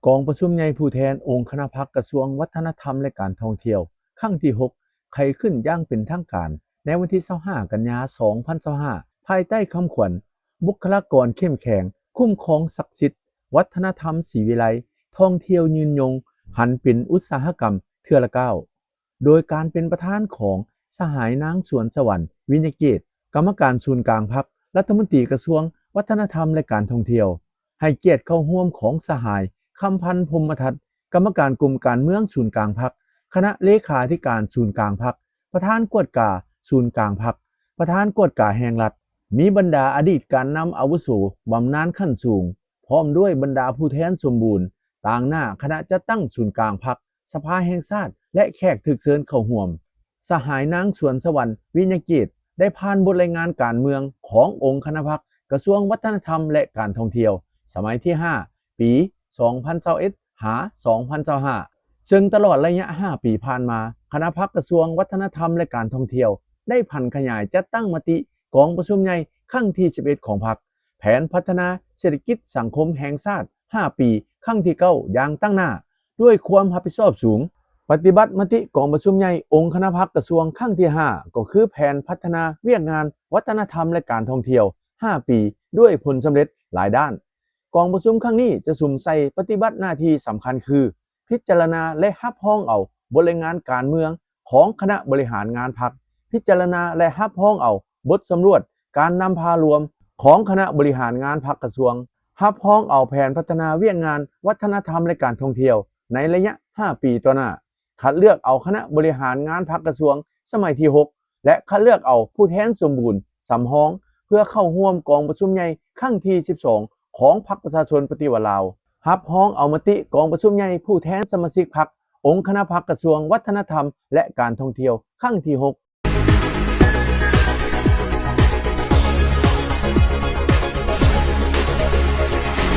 ກອງປະຊຸມໃຫຍ່ຜູ້ແທນອົງຄະນະພັກກະຊວງວັດທະນະທຳ ແລະ ການທ່ອງທ່ຽວ ຄັ້ງທີຫົກ ໄຂຂຶ້ນຢ່າງເປັນທາງການໃນວັນທີຊາວຫ້າ ກັນຍາ ສອງພັນຊາວຫ້າ ພາຍໃຕ້ຄຳຂວັນ ບຸກຄະລາກອນເຂັ້ມແຂງ, ຄຸ້ມຄອງສັກສິດ, ວັດທະນະທຳສີວິໄລ, ທ່ອງທ່ຽວຍືນຍົງ, ຫັນເປັນອຸດສາຫະກຳເທື່ອລະກ້າວ. ໂດຍການເປັນປະທານຂອງສະຫາຍນາງ ສວນສະຫວັນ ວິຍະເກດ ກຳມະການສູນກາງພັກ, ລັດຖະມົນຕີກະຊວງວັດທະນະທຳ ແລະ ການທ່ອງທ່ຽວ, ໃຫ້ກຽດເຂົ້າຮ່ວມຂອງສະຫາຍ ຄຳພັນ ພົມມະທັດ ກຳມະການກົມການເມືອງສູນກາງພັກ, ຄະນະເລຂາທິການສູນກາງພັກ, ປະທານກວດກາສູນກາງພັກ, ປະທານກວດກາແຫ່ງລັດ, ມີບັນດາອະດີດການນຳອາວຸໂສບຳນານຂັ້ນສູງ ພ້ອມດ້ວຍບັນດາຜູ້ແທນສົມບູນ ຕາງໜ້າຄະນະຈັດຕັ້ງສູນກາງພັກ, ສະພາແຫ່ງຊາດ ແລະ ແຂກຖືກເຊີນເຂົ້າຮ່ວມ. ສະຫາຍນາງ ສວນສະຫວັນ ວິຍະເກດ ໄດ້ຜ່ານບົດລາຍງານການເມືອງຂອງອົງຄະນະພັກກະຊວງວັດທະນະທຳ ແລະ ການທ່ອງທ່ຽວ ສະໄໝທີຫ້າ ປີສອງພັນຊາວເອັດ ຫາ ສອງພັນຊາວຫ້າ ເຊິ່ງຕະຫຼອດໄລຍະຫ້າປີຜ່ານມາ, ຄະນະພັກກະຊວງວັດທະນະທຳ ແລະ ການທ່ອງທ່ຽວ ໄດ້ຜັນຂະຫຍາຍຈັດຕັ້ງມະຕິກອງປະຊຸມໃຫຍ່ຄັ້ງທີສິບເອັດຂອງພັກ, ແຜນພັດທະນາເສດຖະກິດສັງຄົມແຫ່ງຊາດຫ້າປີ ຄັ້ງທີເກົ້າ ຢ່າງຕັ້ງໜ້າ ດ້ວຍຄວາມຮັບຜິດຊອບສູງ. ປະຕິບັດມະຕິກອງປະຊຸມໃຫຍ່ອົງຄະນະພັກກະຊວງຄັ້ງທີຫ້າ ກໍຄືແຜນພັດທະນາວຽກງານວັດທະນະທຳ ແລະ ການທ່ອງທ່ຽວຫ້າປີ ດ້ວຍຜົນສຳເລັດຫຼາຍດ້ານ. ກອງປະຊຸມຄັ້ງນີ້ຈະສຸມໃສ່ປະຕິບັດໜ້າທີ່ສຳຄັນຄື ພິຈາລະນາ ແລະ ຮັບຮອງເອົາບົດລາຍງານການເມືອງຂອງຄະນະບໍລິຫານງານພັກ, ພິຈາລະນາ ແລະ ຮັບຮອງເອົາບົດສຳຫຼວດການນຳພາລວມຂອງຄະນະບໍລິຫານງານພັກກະຊວງ, ຮັບຮອງເອົາແຜນພັດທະນາວຽກງານວັດທະນະທຳ ແລະ ການທ່ອງທ່ຽວໃນໄລຍະຫ້າປີຕໍ່ໜ້າ, ຄັດເລືອກເອົາຄະນະບໍລິຫານງານພັກກະຊວງສະໄໝທີຫົກ ແລະ ຄັດເລືອກເອົາຜູ້ແທນສົມບູນສຳຮອງ ເພື່ອເຂົ້າຮ່ວມກອງປະຊຸມໃຫຍ່ຄັ້ງທີສິບສອງ ຂອງພັກປະຊາຊົນປະຕິວັດລາວ, ຮັບຮອງເອົາມະຕິກອງປະຊຸມໃຫຍ່ຜູ້ແທນສະມາຊິກພັກ ອົງຄະນະພັກກະຊວງວັດທະນະທຳ ແລະ ການທ່ອງທ່ຽວຄັ້ງທີຫົກ